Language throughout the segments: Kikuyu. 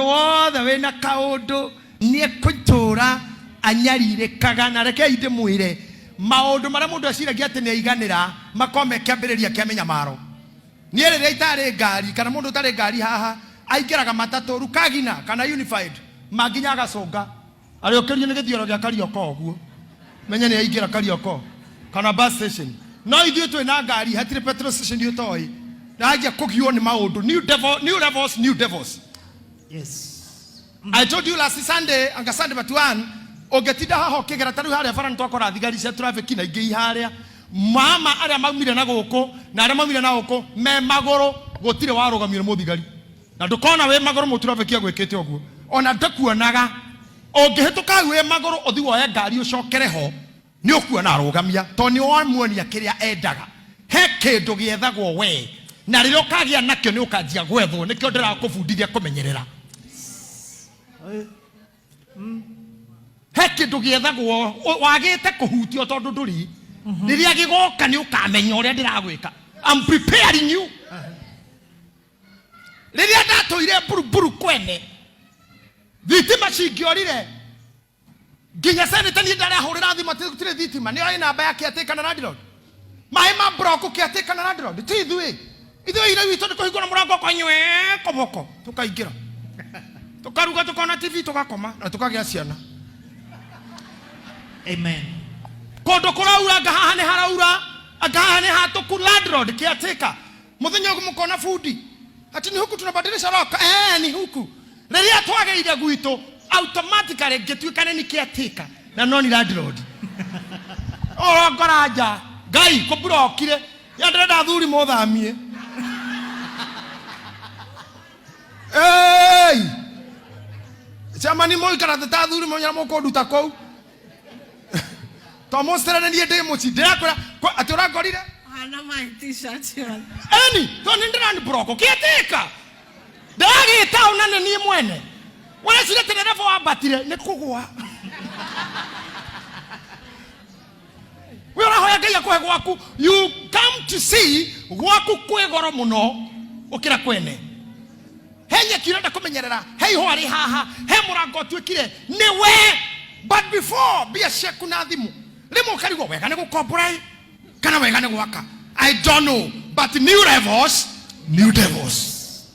Wothe wĩna kaũndũ nĩ ekũtũra anyarirĩkaga. Na rekei ndĩmwĩre, maũndũ marĩa mũndũ eciragia atĩ nĩ aiganĩra makorwo me kĩambĩrĩria kĩa mĩnyamaro. Niĩ rĩrĩa itarĩ ngari, kana mũndũ ũtarĩ ngari haha aingĩraga matatũ Rukagina kana Unified, manginya agacũnga arĩũkĩrio nĩ gĩthioro gĩa Karioko ũguo, menye nĩ aingĩra Karioko kana bus station. No ithuĩ twĩ na ngari, hatirĩ petrol station ũtoĩ, nanjia kũgiwo nĩ maũndũ. New devil, new levels, new devils. Yes. I told you last Sunday, anga Sunday but one, ũngĩtinda haha ũkĩgera ta rĩu harĩa bara nĩtwakora thigari cia traffic na ingĩ iharĩa mama arĩa maumire na gũkũ na arĩa maumire na gũkũ me magũrũ, gũtirĩ warũgamio nĩ mũthigari, na ndũkona wĩ magũrũ mũtraffic agwĩkĩte ũguo, ona ndakuonaga. Ũngĩhĩtũka hau wĩ magũrũ ũthi woe ngari ũcokere ho, nĩ ũkuona arũgamia, tondũ nĩ wamuonia kĩrĩa endaga. He kĩndũ gĩethagwo we, na rĩrĩa ũkagĩa nakĩo nĩ ũkanjia gwethwo. Nĩkĩo ndĩrakũbundithia kũmenyerera. He kĩndũ gĩethagwo wagĩte kũhutio tondũ ndũrĩ. Rĩrĩa gĩgoka nĩ ũkamenya ũrĩa ndĩragwĩka. I'm preparing you. Rĩrĩa ndatũire mburuburu kwene, thitima cingĩorire nginya seneta niĩ ndarahũrĩra thimũ atĩ gũtirĩ thitima, nĩ oĩ namba ya caretaker na landlord, maĩ ma block, caretaker na landlord. Ti ithuĩ, ithuĩ ira witũ nĩ kũhingũra mũrango kanywe koboko, tũkaingĩra, tũkaruga, tũkona TV, tũgakoma na tũkagĩa ciana. Amen. Kũndũ kũraura, anga haha nĩ haraura, anga haha nĩ hatũku, landlord, caretaker, mũthenya ũngĩ mũkona bundi ati ni huku tunabadilisha lock, ni huku. Rĩrĩa twagĩire gwitũ, automatically ngĩtuĩka nĩ caretaker na no ni landlord. Ũrongora nja ngai kũmburokire ya ndĩrenda athuri mũthamie. Ei! Ciamani mũikara thĩ ta athuri mũnya mũkũnduta kũu to mũcerere niĩ ndĩ mũci ndĩrakwĩra atĩ ũrangorire. Hana my t-shirt yothe. Eni to nĩ ndĩrani broko kĩatĩka ndĩragĩta ona nĩ niĩ mwene ũreciria atĩ ndereba wambatire nĩ kũgwa. We ũrahoya Ngai akũhe gwaku, you come to see gwaku kwĩ goro mũno ũkĩra kwene. He nyeki ũrenda kũmenyerera, he ihũa rĩ haha, he mũrango ũtuĩkire nĩ we, but before mbia ciaku na thimũ rĩmwe ũkarigwo wega nĩ gũkombora ĩ kana wega nĩ gwaka. I don't know, but new levels, new devils.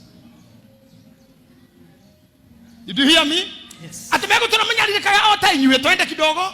Did you hear me? Yes. Atĩ megũtũra manyarirĩkaga o ta inyuĩ. Twende kidogo.